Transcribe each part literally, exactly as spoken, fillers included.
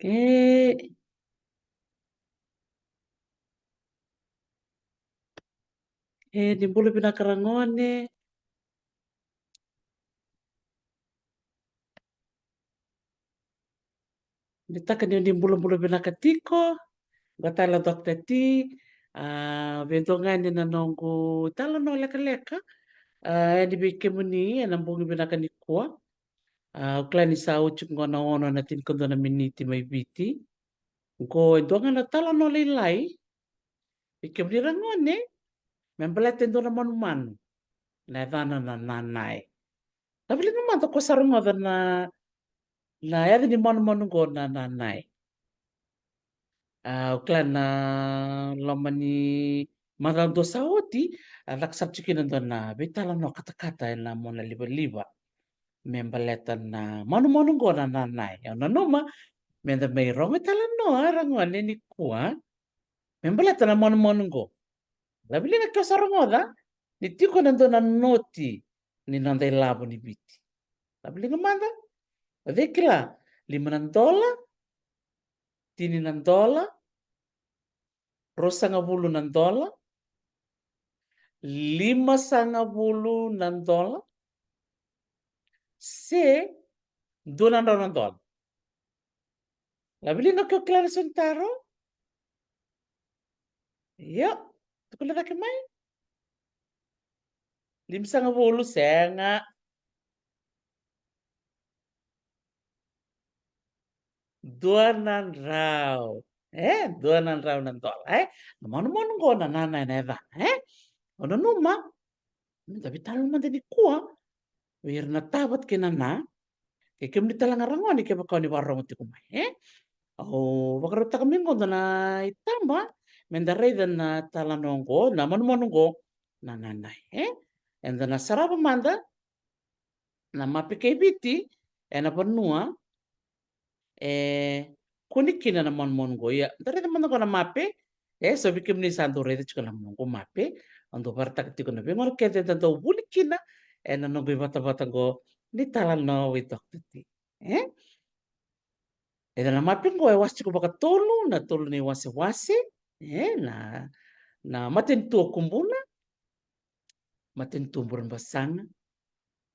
E, e, ni bula vinaka ragone. Ni taka ni, ni bulabula vinaka tiko. Qo tale Doctor T. A, vei dua ga ni na noqu italanoa lekaleka. A, e ni vei kemuni ena bogi vinaka nikua. A, au kila ni sa oti qo na ono na tinikadua na miniti mai Viti. Qo e dua ga na talanoa lailai. Vei kemuni ragone, me baleta e dua na manumanu. Na yacana na nanae. Laveliga mada ko sa rogoca na, na yaca ni manumanu qo na nanae. A, au kila na loma ni macawa dua sa oti, a caka sara tiko kina dua na veitalanoa katakata ena mona livaliva. Me baleta na manumanu qo na nanae. Au nanuma, meda mai rogo italanoa, ragone nikua. Me baleta na manumanu qo. Laveliga ke o sa rogoca, ni tiko na dua na noti ni noda ilavo ni Viti. Laveliga mada, o cei kila, lima na dola, tini na dola, ruasagavulu na dola, limasagavulu na dola, se dua na drau na dola. Laveliga ke o kila na sau ni taro? Io, tukuna cake mai. Limasagavulu, sega. Dua na drau. E, dua na drau na dola, e? Na manumanu qo na nanae na yacana, e? O nanuma, meda veitalanoa mada nikua vei ira na ta vata kei na na, kei kemuni tale ga ragone kevaka o ni vakarorogo tiko mai, e? Au vakarautaka mai qo dua na itaba meda raica na talanoa qo, na manumanu qo na nanae, e? Eda na sarava mada na mape kei Viti ena vanua e kune kina na manumanu qo. Ia, da raica mada qo na mape. E, so vei kemuni sa dau raica tiko na noqu mape, au dau vakaraitaka tiko na veigauna kece eda dau vuli kina ena noqu ivatavata qo ni talanoa vei Doctor T. E? Eda na mape qo e wase tiko vakatolu, na tolu na iwasewase. E, na, na matanitu o Kubuna, matanitu Burebasaga,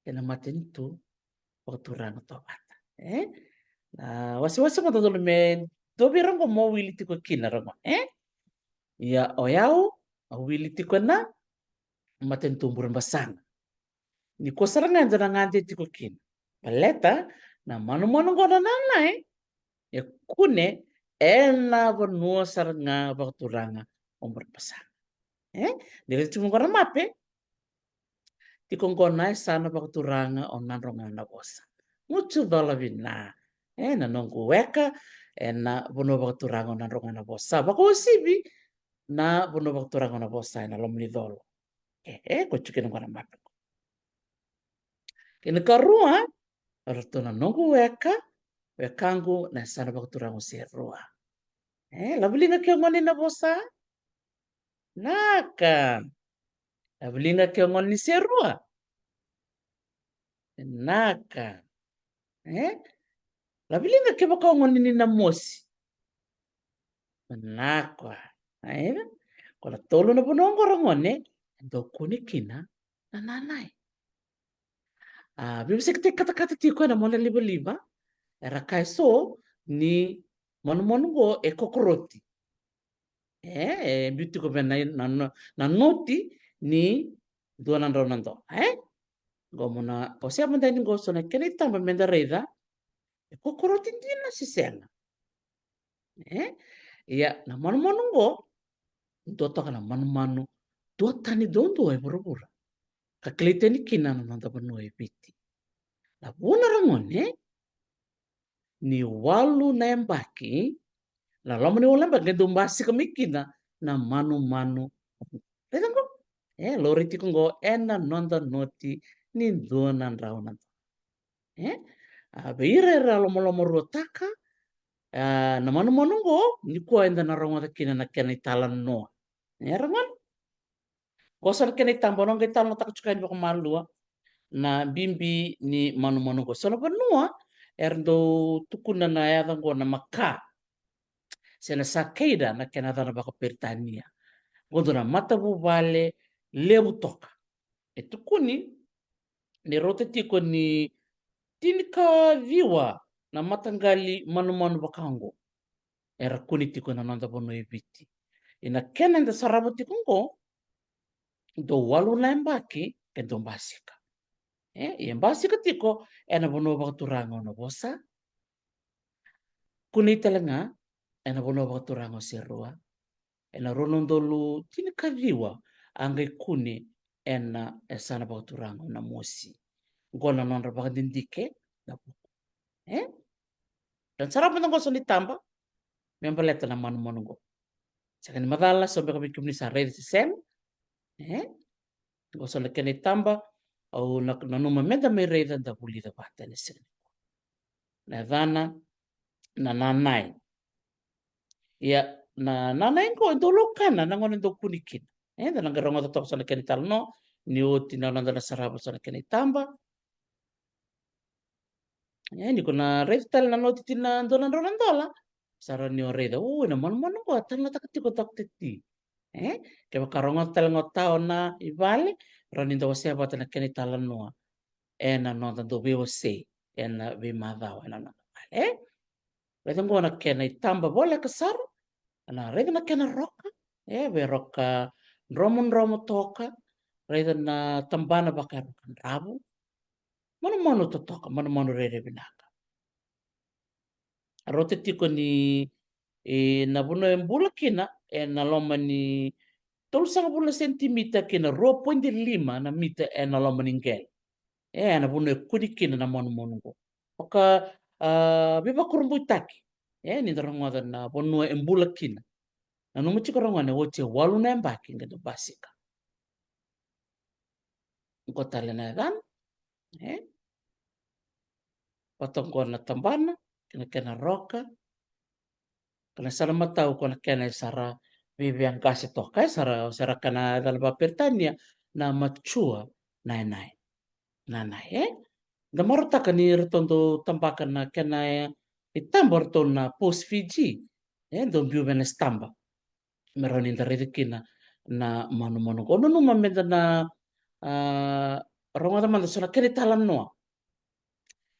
kei na matanitu vakaturaga Tovata. E? Na wasewase qo dodonu me dua vei ira qo mo wili tiko kina ragone. E? Ia o yau, au wili tiko ena matanitu Burebasaga. Nikua sara ga eda na gade tiko kina. Baleta na manumanu qo na nanae, e kune ena vanua sara ga vakaturaga o Burebasaga. E? Ni raica tiko qo na mape, tiko qo na yasana vakaturaga o Nadroga na Vosa. Gusucola vina. E, na noqu weka ena vanua vakaturaga o Nadroga na Vosa. Vakauasivi na vanua vakaturaga o Navosa ena loma ni colo. E, e, ko tiko kina qo na mape qo. Kei na karua, o ratou na noqu weka, wekaqu na yasana vakaturaga o Serua. E, laveliga ke o gone ni Navosa? Naka. Laveliga ke o gone ni Serua? Naka. E? Laveliga kevaka o gone ni Namosi? Naka. E? Ko na tolu na vanua qo ragone, e dau kune kina na nanae. A, veivasikataki katakata tiko ena mona livaliva, era kaya eso ni manumanu qo e kokoroti. E, e biu tiko vei na, na, na, na noti ni dua na drau na dola, e? Qo mo na, o se mada ni qo so na kena itaba meda raica, e kokoroti dina se sega. E? Ia, na manumanu qo, dua toka na manumanu duatani duadua e vuravura. Ka kilai tani kina na noda vanua e Viti. Na vuna ragone, ni walu na yabaki, na loma ni walu na yabaki, qai dau basika mai kina na manumanu. Raica qo. E, laurai tiko qo ena noda noti ni dua na drau na dola. E? A, vei ira era lomalomaruataka, a, na manumanu qo, nikua eda na rogoca kina na kena italanoa. E, rogoca. Qo sa na kena itaba, au na qai talanoataka tiko yani vakamalua na bibi ni manumanu qo. So na vanua era dau tukuna na yaca qo na maka, se na cicada na kena yacana vakaperitania. Qo dua na matavuvale levu toka. E tukuni ni rauta tiko ni tinikaciwa na mataqali manumanu vaka oqo era kune tiko ena noda vanua e Viti. Ia na kena eda sarava tiko oqo, dau walu na yabaki ke dau basika. E, ia basika tiko ena vanua vakaturaga o Navosa. Kune tale ga ena vanua vakaturaga o Serua. Ena rua na udolu tinikaciwa a qai kune ena yasana vakaturaga o Namosi. Qo na nodra vakadidike na vuku. E? Da sarava mada qo so na itaba me baleta na manumanu qo. Sega ni macala, so beka vei kemuni sa raica se sega. E? Qo so na kena itaba, au na nanuma meda mai raica, da vulica vata ena siga nikua. Na yacana na nanae. Ia na nanae qo e dau laukana na gauna e dau kune kina. E, da na qai rogoca toka so na kena italanoa ni oti na noda na sarava so na kena itaba. E, ni ko na raica tale na noti tini na dua na drau na dola, sa rawa ni o raica, o, na manumanu qo a talanoataka tiko o Doctor T. E, kevaka rogoca tale ga o tau na i vale, rawa ni da wasea vata na kena italanoa ena noda dau veiwasei ena veimacawa ena noda vale. E, raica qo na kena itaba voleka sara, na raica na kena roka, e, veiroka dromodromo toka, raica na tabana vaka e roka dravu. Manumanu totoka, manumanu rairai vinaka. Rauta tiko ni, e, na vanua e bula kina ena loma ni tolusagavulu na sentimita kei na rua poidi lima na mita ena loma ni qele. E, ena vanua e kune kina na manumanu qo. Vaka, a, veivakurabuitaki. E, ni da rogoca na vanua e bula kina. Nanuma tiko ragone, oti e walu na yabaki qai dau basika. Qo tale na yacana. E? Vata qo na tabana, kei na kena roka. Kena sala matau ko na kena e sara veiveaqase toka, e sara, sara kena yacana vakaperitania na mature nanae. Nanae, e? Da marautaka ni ratou dau tabaka na kena, e, itaba ratou na Post Fiji. E, dau biu vei na sitaba. Me rawa ni da raica kina na manumanu qo. Nanuma meda na, a, rogoca mada so na kena italanoa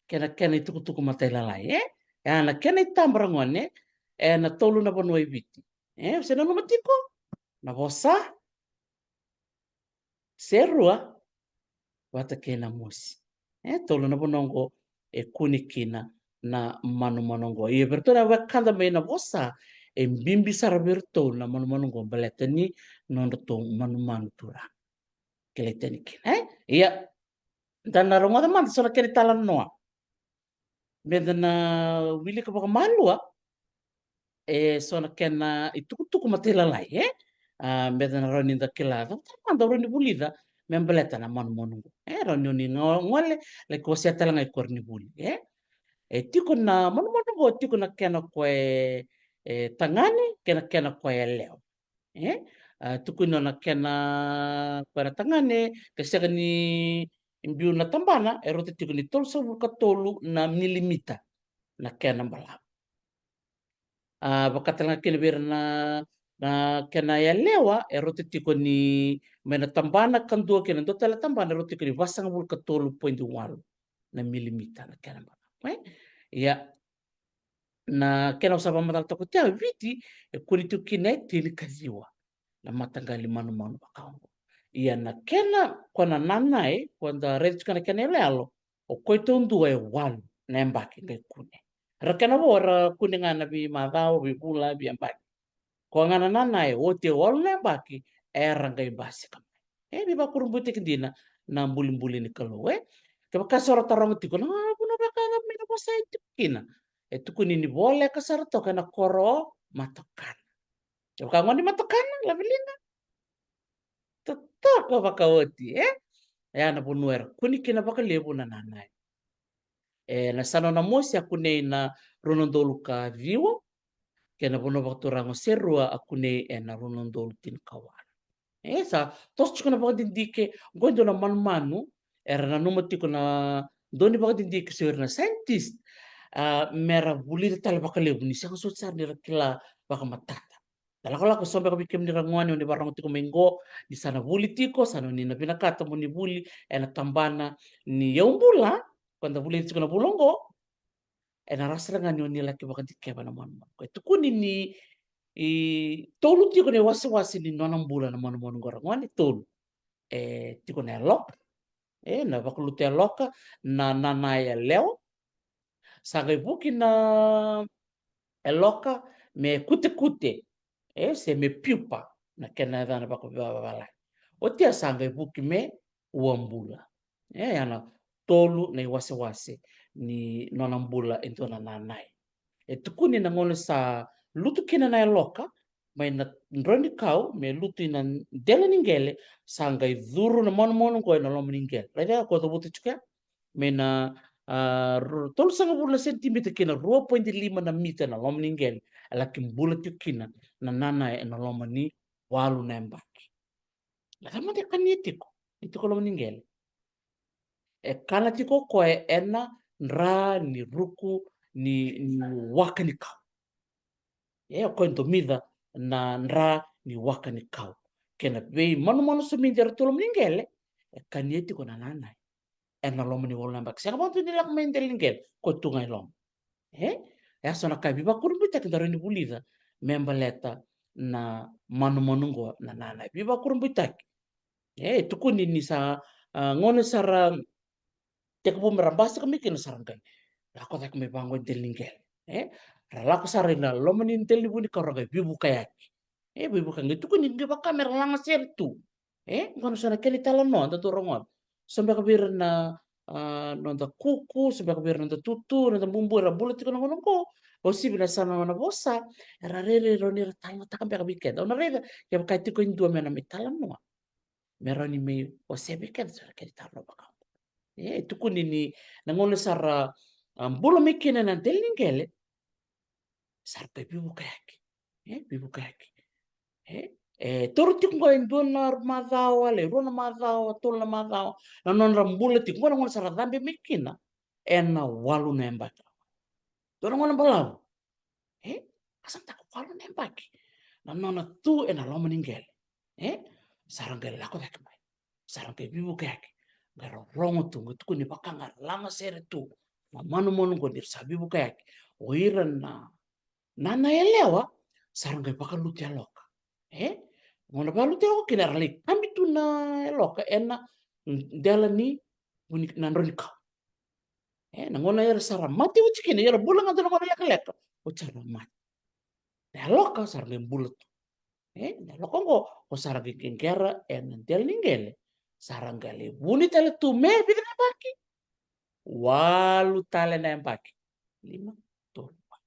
kei na kena itukutuku matailalai, e? E a na kena itaba ragone ena tolu na vanua e Viti. E, se nanuma tiko, Navosa, Serua vata kei Namosi. E, tolu na vanua qo e kune kina na manumanu qo. Ia vei iratou na wekada mai Navosa, e bibi sara vei iratou na manumanu qo baleta ni nodratou manumanu turaga. Kilai tani kina, e? Ia, da na rogoca mada so na kena italanoa. Meda na wilika vakamalua, e, so na kena itukutuku matailalai, e? A, meda na rawa ni da kila, cava mada au rawa ni vulica me baleta na manumanu qo. E, rawa ni o ni go-, gole, laki wasea tale ga i koronivuli, e? E tiko na manumanu qo, tiko na kena ko e, e, tagane, kei na kena ko e yalewa. E? A, tukuni o na kena, ko na tagane, ke sega ni biu na tabana, e rauta tiko ni tolusagavulu ka tolu na milimita na kena balavu. A, vaka tale ga kina vei ira na, na kena yalewa, e rauta tiko ni mai na tabana kadua kei na dua tale na tabana, e rauta tiko ni vasagavulu ka tolu poidi walu na milimita na kena balavu. E? Ia, na kena au sa vakamacala toka oti, e Viti e kune tiko kina e tinikaciwa na mataqali manumanu vaka oqo. Ia na kena, ko na nanae, ko da raica tiko na kena iyaloyalo, o koya taudua e walu na yabaki qai kune. Ra kena vo, ra kune ga na veimacawa, veivula, veiyabaki. Ko ga na nanae, oti e walu na yabaki, era qai basika mai. E veivakurabuitaki dina na bulibuli ni Kalou, e? Kevaka sa ra taroga tiko na vanua vaka ga mai Navosa e tiko kina, e tukuni ni voleka sara toka ena koro o Matokana. Kevaka gone ni matokana, laveliga, totoka vakaoti, e? E a na vanua era kune kina vakalevu na nanae. E na Yasana na Mosi a kunei na rua na udolu ka ciwa, kei na Vanua Vakaturaga o Serua a kunei e na rua na udolu tinikawalu. E sa toso tiko na vakadidike, oqo e dua na manumanu era nanuma tiko na dau ni vakadidike se o ira na scientist, a, mera vulica tale vakalevu ni sega soti sara ni ra kila vakamatata. Na lakolako, so beka vei kemuni ra gone o ni vakarorogo tiko mai qo, ni sa na vuli tiko, sa na, ni na vinakata mo ni vuli e na tabana ni yaubula, ko da vulica tiko na vula oqo, e na rawa sara ga ni o ni laki vakadikeva na manumanu. E tukuni ni, i, tolu tiko na iwasewase ni nona bula na manumanu qo ra gone, tolu. E tiko na yaloka, e na vakalutu yaloka, na nanae yalewa, sa qai vuki na yaloka me kutekute, e, se me pupa na kena yacana vakavavalagi. Oti ya sa qai vuki me uabula. E, ya na tolu na iwasewase ni nona bula e dua na nanae. E tukuni na gauna sa lutu kina na yaloka mai na drau ni kau me lutu i na dela ni qele, sa qai curu na manumanu qo e na loma ni qele. Raica ko cavuta tiko ya, mai na, a, ru-, tolusagavulu na sentimita ki na rua poidi lima na mita na loma ni qele, e laki bula tiko kina na nanae e na loma ni walu na yabaki. Na cava mada e kania tiko ni tiko loma ni qele? E kana tiko o koya e na dra ni ruku ni, ni waka ni kau. E, o koya e domica na dra ni waka ni kau. Kei na veimanumanu somidi era tu loma ni qele, e kania tiko na nanae e na loma ni walu na yabaki. Sega vakadua ni lako mai dela ni qele, ko tu ga i loma. E, e a so na ka e veivakurabuitaki da rawa ni vulica me baleta na manumanu qo na nanae. Veivakurabuitaki. E, e tukuni ni sa, a, gauna sa ra tekivu me ra basika mai kina sa ra qai lako cake mai vaqo e dela ni qele. E, ra lako sara i na loma ni dela ni vunikau ra qai veivukayaki. E, veivukayaki qai tukuni ni vaka me ra lagasere tu. E, qo na so na kena italanoa da dau rogoca. So beka vei ira na, a, noda kuku, so beka vei ira noda tutu, noda bubu era bula tiko na gauna qo, o sivi na sa na nona vosa, era rairai rawa ni ra talanoataka beka vei keda. Au na raica kevaka e tiko e dua me na mai talanoa, me rawa ni mai wasea vei keda so na kena italanoa vaka oqo. E, e tukuni ni na gauna sa ra, a, bula mai kina na dela ni qele, sa ra qai veivukayaki. E, veivukayaki. E, e taura tiko qo e dua na macawa, lai rua na macawa, tolu na macawa na nodra bula tiko. Qo na gauna sa ra cabe mai kina e na walu na yabaki. Dua na gauna balavu. E, a sa na taka walu na yabaki na nona tu e na loma ni qele. E, sa ra qai lako cake mai, sa ra qai veivukayaki, qai rorogo tu, qai tukuni vaka ga ra lagasere tu na manumanu qo ni ra sa veivukayaki. O ira na nanae yalewa sa ra qai vakalutu yaloka. E, gauna vakalutu yaloka kina, era lai kabi tu na yaloka e na dela ni vuni, na drau ni kau. E, na gauna era sa ra mate oti kina, era bula ga dua na gauna lekaleka, oti sa ra mate. Na yaloka sa ra qai bula tu. E, na yaloka oqo, o sa ra qai qeqera e na dela ni qele, sa ra qai lai vuni tale tu me vica na yabaki? Walu tale na yabaki. Lima, tolu, walu.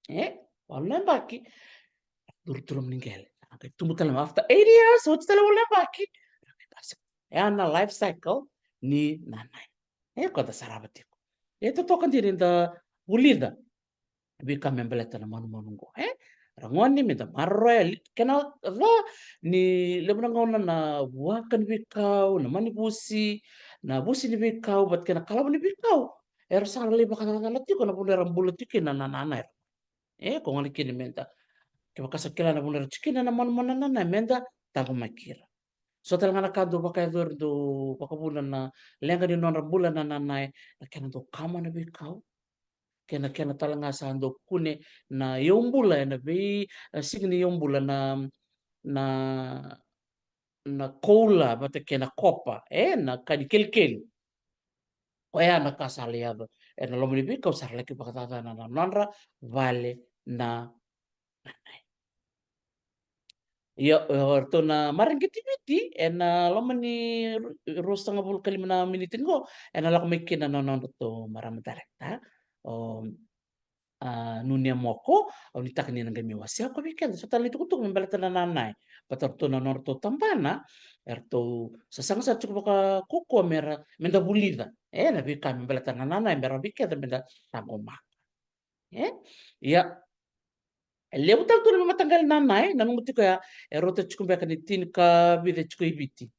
E, walu na yabaki. Curu tu loma ni qele. Sa ra qai tubu tale mai after eight years, oti tale walu na yabaki. Ra qai basika. E a na life cycle ni nanae. E, ko da sarava tiko. E totoka dina ni da vulica veika me baleta na manumanu qo, e? Ra gone, me da maroroya, li-, kena ca ni levu na gauna na vuaka ni veikau, na manivusi, na vusi ni veikau, vata kei na kalavu ni veikau, era sa lai vakacacana tiko na vanua era bula tiko kina na nanae. E, ko gona kina me da, kevaka sa kila na vanua era tiko kina na manumanu na nanae, me da taqomaki ira. So tale ga na ka dau vakayacori, dau vakavuna na leqa ni nodra bula na nanae, na kena dau kama na veikau, kei na kena tale ga sa dau kune na iyaubula ena vei, e, siga ni iyaubula, na, na, na koula vata kei na kopa, e, na ka ni kelikeli. Koya na ka sa lai yaco ena loma ni veikau, sa ra laki vakacacana na nodra vale na nanae. Io, o ratou na mareqeti Viti ena loma ni ru-, ruasagavulu ka lima na miniti qo, ena lako mai kina na nodratou marama director. O, a, Nunea Moko, au nuitaka ni na qai mai wasea ko vei keda so tale na itukutuku me baleta na nanae. Baleta ratou na nodratou tabana, eratou sasaga sara tiko vakaukauwa mera, meda vulica. E, na veika me baleta na nanae, mera vei keda meda taqomaka. E? Ia, e levu tale tu na veimataqali nanae, nanuma tiko ya, e rauta tiko beka ni tinikavica tiko i Viti.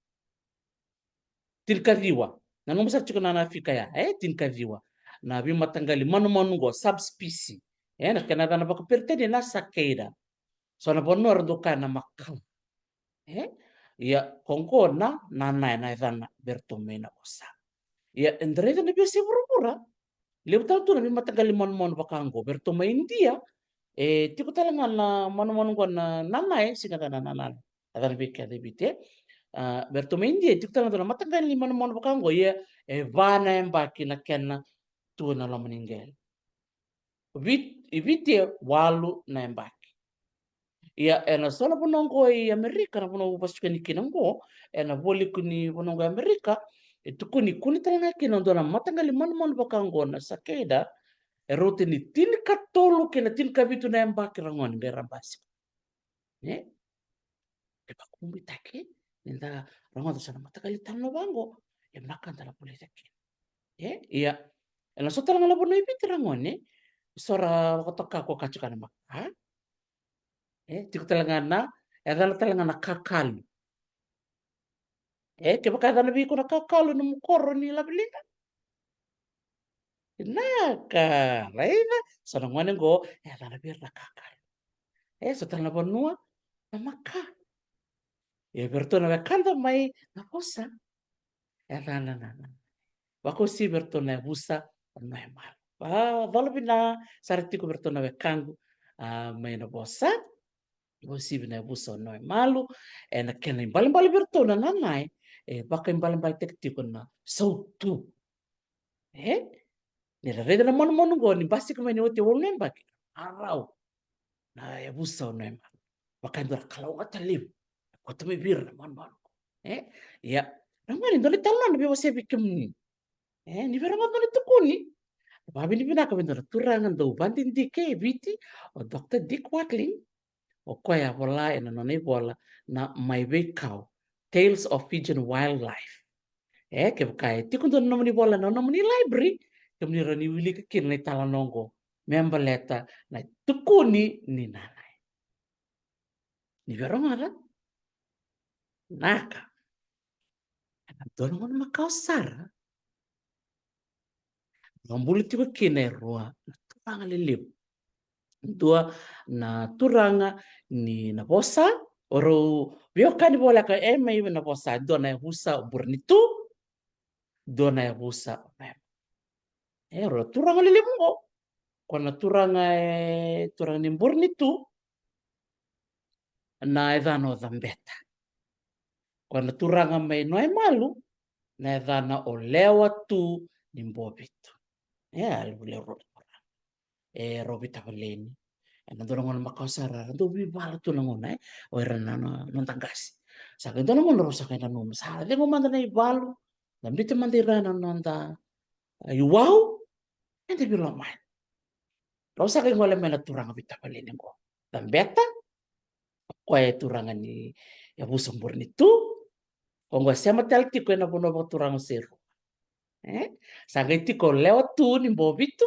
Tinikaciwa. Nanuma sara tiko na, na fika ya, e? Tinikaciwa. Na veimataqali manumanu qo, subspecies. E, na kena yacana vakaperitania na cicada. So na vanua era dau kaya na maka. E? Ia, ko qo na, nanae na yacana vei ratou mai Navosa. Ia, eda raica na veiyasai vuravura. Levu tale tu na veimataqali manumanu vaka qo, vei ratou mai Idia. E, tiko tale ga na manumanu qo na nanae, sega tale na nanae. Yacana vei keda i Viti, e. A, vei ratou mai Idia, tiko tale ga na mataqali manumanu vaka qo, ia, e va na yabaki na kena tu ena loma ni qele. Vit-, i Viti e walu na yabaki. Ia, ena so na vanua qo i Amerika, na vanua au vosa tiko yani kina qo, ena vualiku ni vanua qo i Amerika, e tukuni kune tale ga kina e dua na mataqali manumanu vaka qo na cicada, e rauta ni tinikatolu kei na tinikavitu na yabaki ragone qai ra basika. E? E vakabibi taki, ni da rogoca so na mataqali talanoa vaqo, e maka da na vulica kina. E? Ia, ena so tale ga na vanua i Viti ragone, so ra vakatoka ko ka tiko na maka. E, tiko tale ga na, e yacana tale ga na kakalu. E, kevaka e yacana vei iko na kakalu ena nomu koro ni Laveliga. Vinaka, raica, so na gone qo, e yacana vei ira na kakalu. E, so tale na vanua, na maka. E, vei iratou na wekada mai Navosa. E yacana na, na, na. Vakauasivi vei iratou na yavusa o Noemalu. Vakacola vina sara tiko vei iratou na wekaqu, a, mai Navosa. Vakauasivi na yavusa o Noemalu, ena kena ibalebale vei iratou na nanae, e vakaibalebaletaki tiko na sautu. E? Ni ra raica na manumanu qo, ni basika mai ni oti e walu na yabaki, a rau na yavusa o Noemalu. Vaka e dua na kalougata levu e kauta mai vei ira na manumanu qo. E? Ia, ragone, dua na italanoa na veiwasei vei kemuni. E, ni veirogoci na tukuni. Vakavinavinaka vei dua na turaga dau vakadidike e Viti, o Doctor Dick Watling. O koya a vola ena nona ivola na Mai Veikau, Tales of Fijian Wildlife. E, kevaka e tiko dua na nomuni ivola ena nomuni library, kemuni rawa ni wilika kina na italanoa qo me baleta na itukuni ni nanae. Ni veirogoci? Naka. Ena dua na gauna makawa sara, a bula tiko kina e rua na turaga lelevu. Dua na turaga ni Navosa, o rau veiwekani voleka e mai Navosa, dua na yavusa o Burenitu, dua na yavusa o Noemalu. E, rua na turaga lelevu qo. Ko na turaga, e, turaga ni Burenitu, na yacana o Cabeta. Ko na turaga mai Noemalu, na yacana o Lewatu ni Bovitu. E, a levu, levu rua na turaga. E, rau veitavaleni. Ena dua na gauna makawa sara, ra dau veivala tu na gauna, e, o ira na, na, noda qase. Sa qai dua na gauna rau sa qai nanuma, sa cegu mada na ivalu, da biuta mada i ra na noda, a, iwau, eda veilomani. Rau sa qai gole mai na turaga veitavaleni qo. Cabeta, o koya e turaga ni yavusa o Burenitu, ko qo e sema tale tiko ena vanua vakaturaga o Serua. E? Sa qai tiko o Lewatu ni Bovitu,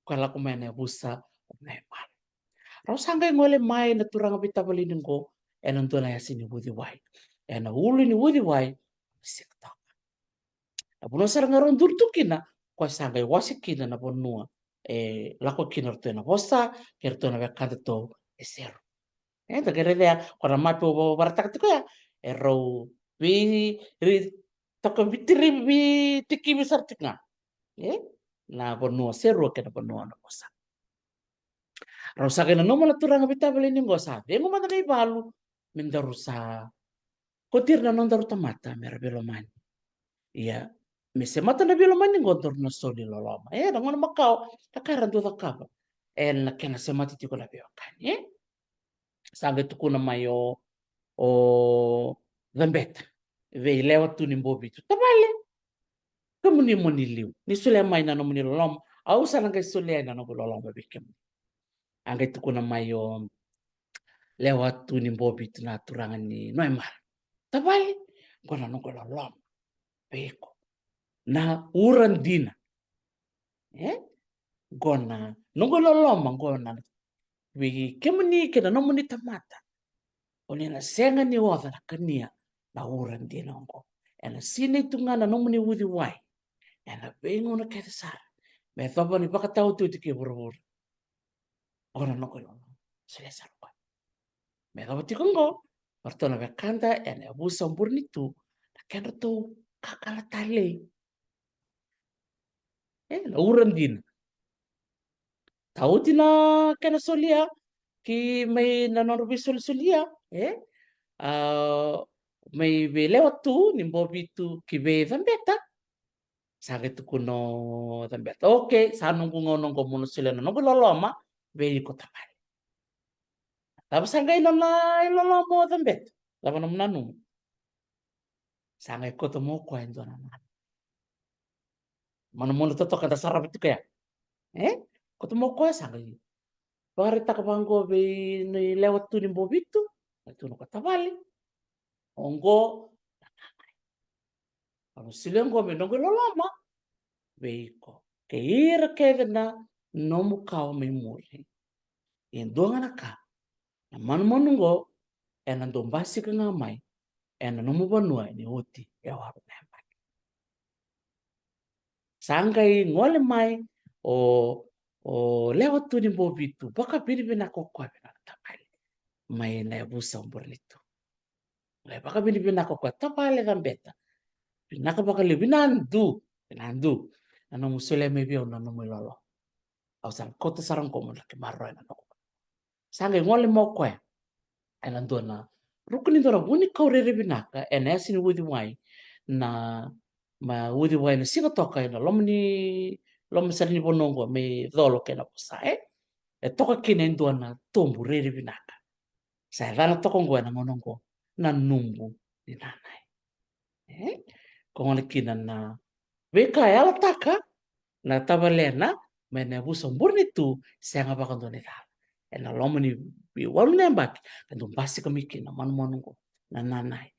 ko lako mai na yavusa o Noemalu. Rau sa qai gole mai na turaga veitavaleni qo ena dua na yasa ni uciwai. Ena ulu ni uciwai, sega toka. Na vanua sara ga rau duri tu kina, ko sa qai wase kina na vanua e lako kina ratou e Navosa kei ratou na wekadatou e Serua. E, da qai raica ya, ko na mape au vakaraitaka tiko ya, e rau vei, ri, toka vei tiri, veitikivi sara tiko ga. E, na vanua o Serua kei na vanua o Navosa. Rau sa qai nanuma na turaga veitavaleni qo, sa cegu mada na ivalu, me daru sa kauti ira na nodaru tamata me ra veilomani. Ia, me semata na veilomani qo, daru na soli loloma. E, na gauna makawa, na ka era dau cakava ena kena semati tiko na veiwekani, e? Sa qai tukuna mai o, o Cabeta vei Lewatu ni Bovitu, tavale, kemuni mo ni liu, ni solia mai na nomuni loloma, Au sa na qai solia na noqu loloma vei kemuni. A qai tukuna mai o Lewa Tu ni Bobitu, na turaga ni Noemalu. Tavale, qo na noqu loloma vei iko. Na ura dina. E? Qo na noqu loloma, qo na vei kemuni kei na nomuni tamata. O ni na sega ni oca na kania na ura dina oqo. Ena sinai tu ga na nomuni uciwai ena veigauna kece sara, me yacova ni vakataotioti kei vuravura. Qo na noqu loloma. Solia sara o koya. Me yacova tiko oqo, o ratou na wekada ena yavusa o Burenitu, na kedratou kakana talei. E, na ura dina. Sa oti na kena solia ki mai na nodra veisolisoli, e? A, mai vei Lewa Tu ni Bobitu ki vei Cabeta. Sa qai tukuna o Cabeta, okay, sa noqu gauna oqo meu na solia na noqu loloma vei iko, tavale. Cava sa qai nona iloloma o Cabeta? Cava nomu nanuma? Sa qai kauta mai o koya e dua na nana. Manumanu totoka da sarava tiko ya. E? Kauta mai o koya, sa qai vakaraitaka vaqo vei na Lewa Tu ni Bobitu. Qai tukuna o koya, tavale, oqo na nana. Au na solia oqo me noqu loloma vei iko kei ira kece na nomu kawa mai muri. E dua ga na ka, na manumanu oqo ena dau basika ga mai ena nomu vanua ni oti e walu na yabaki. Sa qai gole mai o, o Lewa Tu ni Bobitu, vakavinavinaka o koya vei nona tavale mai na yavusa o Burenitu. Qai vakavinavinaka o koya, tavale Cabeta, vinaka vakalevu, vinadu, vinadu na nomu solia mai vei au na nomu iloloma. Au sa na kauta sara oqo meu laki maroroya na noqu. Sa qai gole mai o koya ena dua na ruku ni dua na vunikau rairai vinaka ena yasa ni uciwai, na, ma uciwai na siga toka ena loma ni, loma sara ni vanua oqo mai Colo kei Navosa, e? E toka kina e dua na tobu rairai vinaka. Sa yacana toka oqo ena gauna oqo na Nubu ni Nanai. E? Ko gona kina na veika e yalataka na tavalena mai na yavusa o Burenitu, sega vakadua ni cala. Ena loma ni veiwalu na yabaki ka dau basika mai kina na manumanu oqo na Nanai.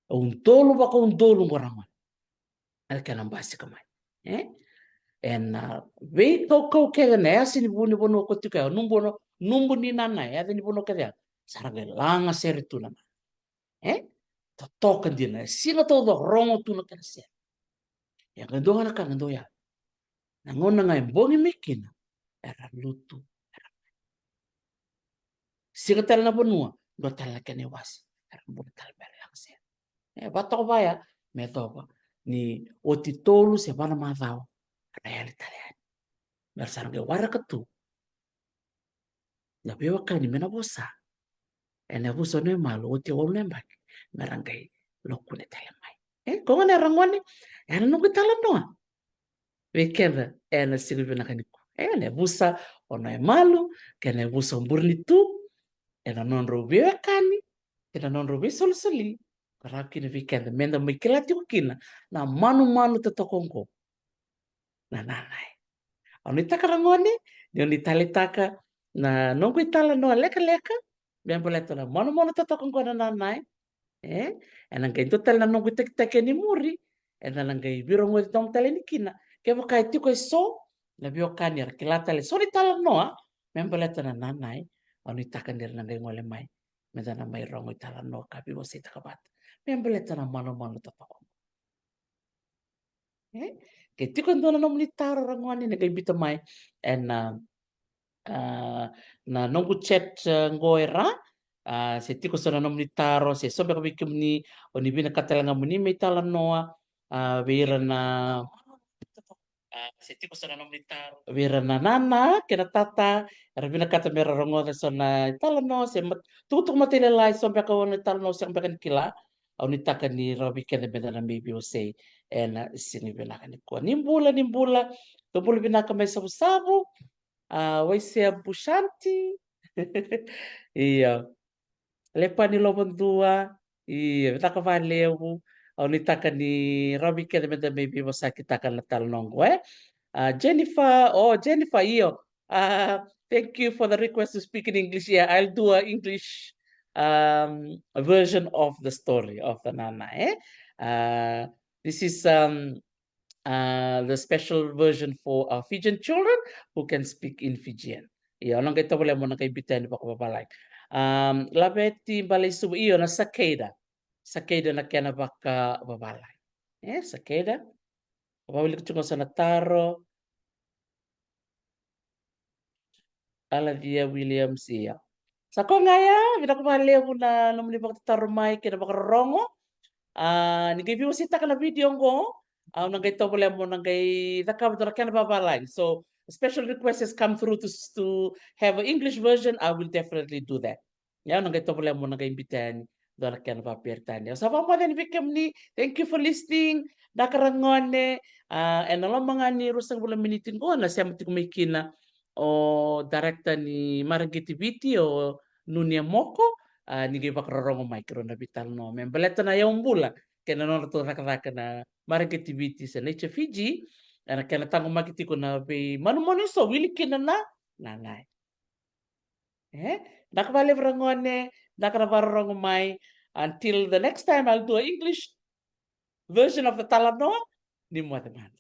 Udolu vakaudolu oqo na gone. Ena kena basika mai, e? Ena veikaukau kece, na yasa ni vu ni vanua ko tiko ya, Nubu, Nubu ni Nanai, yaca ni vanua kece ya. Sa ra qai laga sere tu na, e? Totoka dina, e siga taucoko rogo tu na kena sere. Ia qai dua ga na ka qai dau yaco. Na gauna ga e bogi mai kina, era lutu, era siga tale na vanua, dua tale na kena iwase, era bula tale me ra laga sere. E, vakatoka vaya me yacova ni oti tolu se va na macawa, era yali tale yani. Me ra sa ra qai waraka tu na veiwekani mai Navosa ena yavusa o Noemalu, oti e walu na yabaki, me ra qai lakune tale mai. E, ko gona era gone, ena noqu italanoa vei keda ena siga vinaka nikua. Ena yavusa o Noemalu kei na yavusa o Burenitu, ena nodrau veiwekani kei na nodrau veisolisoli, ka rawa kina vei keda meda mai kila tiko kina na manumanu totoka oqo na Nanai. Au nuitaka na gone ni o ni taleitaka na noqu italanoa lekaleka me baleta na manumanu totoka oqo na Nanai. E, ena qai dua tale na noqu itakitaki e muri, eda na qai veirogoci domo tale yani kina. Kevaka e tiko eso na veiwekani era kila tale eso na italanoa me baleta na Nanai, au nuitaka ni ra na qai gole mai meda na mai rogo italanoa ka veiwaseitaka vata me baleta na manumanu totoka. E? Ke tiko e dua na nomuni taro, ra gone, ni qai biuta mai ena, a, na noqu chat, a, qo e ra. A, se tiko so na nomuni taro, se so beka vei kemuni o ni vinakata tale ga mo ni mai talanoa, a, vei ira na, a, se tiko so na nomuni taro, vei ira na nana kei na tata era vinakata me ra rogoca so na italanoa se mat-, tukutuku matailalai, so beka o na italanoa, se beka ni kila. Au nuitaka ni rawa vei keda meda na mai veiwasei ena siga vinaka nikua. Ni bula, ni bula. Tou bula vinaka mai Savusavu. A, Waisea Bushanti. Io. Lepani Lovadua. Io, vinaka vakalevu. Au nuitaka ni rawa vei keda meda mai veivosakitaka na talanoa oqo, e? Uh, Jennifer, oh, Jennifer, io. Uh, thank you for the request to speak in English. Yeah, I'll do a English, um, a version of the story of the nana, eh? Uh, this is, um, uh, the special version for our Fijian children who can speak in Fijian. Ia, o na qai tovolea mo na qai biuta yani vakavavalagi. Um, Laveti Baleisuva, io, na cicada. Cicada na kena vakavavalagi. E, cicada. Vakawilika tiko qo sa na taro. Aladia Williams, ia. Sa koya ga ya, vinaka vakalevu na nomuni vakatataro mai kei na vakarorogo. A, ni qai veiwaseitaka na video qo, au na qai tovolea mo na qai cakava dua na kena vavalagi. So, a special request has come through to, to have an English version, I will definitely do that. Ia, au na qai tovolea mo na qai biuta yani dua na kena vakaperitania. Au sa vakamoce yani vei kemuni. Thank you for listening. Vinaka ragone. A, ena loma ga ni ruasagavulu na miniti qo na sema tiko mai kina o director ni Mareqeti Viti, o Nunia Moko. A, ni qai vakarorogo mai keirau na veitalanoa me baleta na yaubula kei na nodratou cakacaka na Mareqeti Viti se Nature Fiji, ena kena taqomaki tiko na veimanumanu eso, wili kina na nana. E, vinaka vakalevu ragone, vinaka na vakarorogo mai. Until the next time, I'll do a English version of the talanoa. Ni moce mada.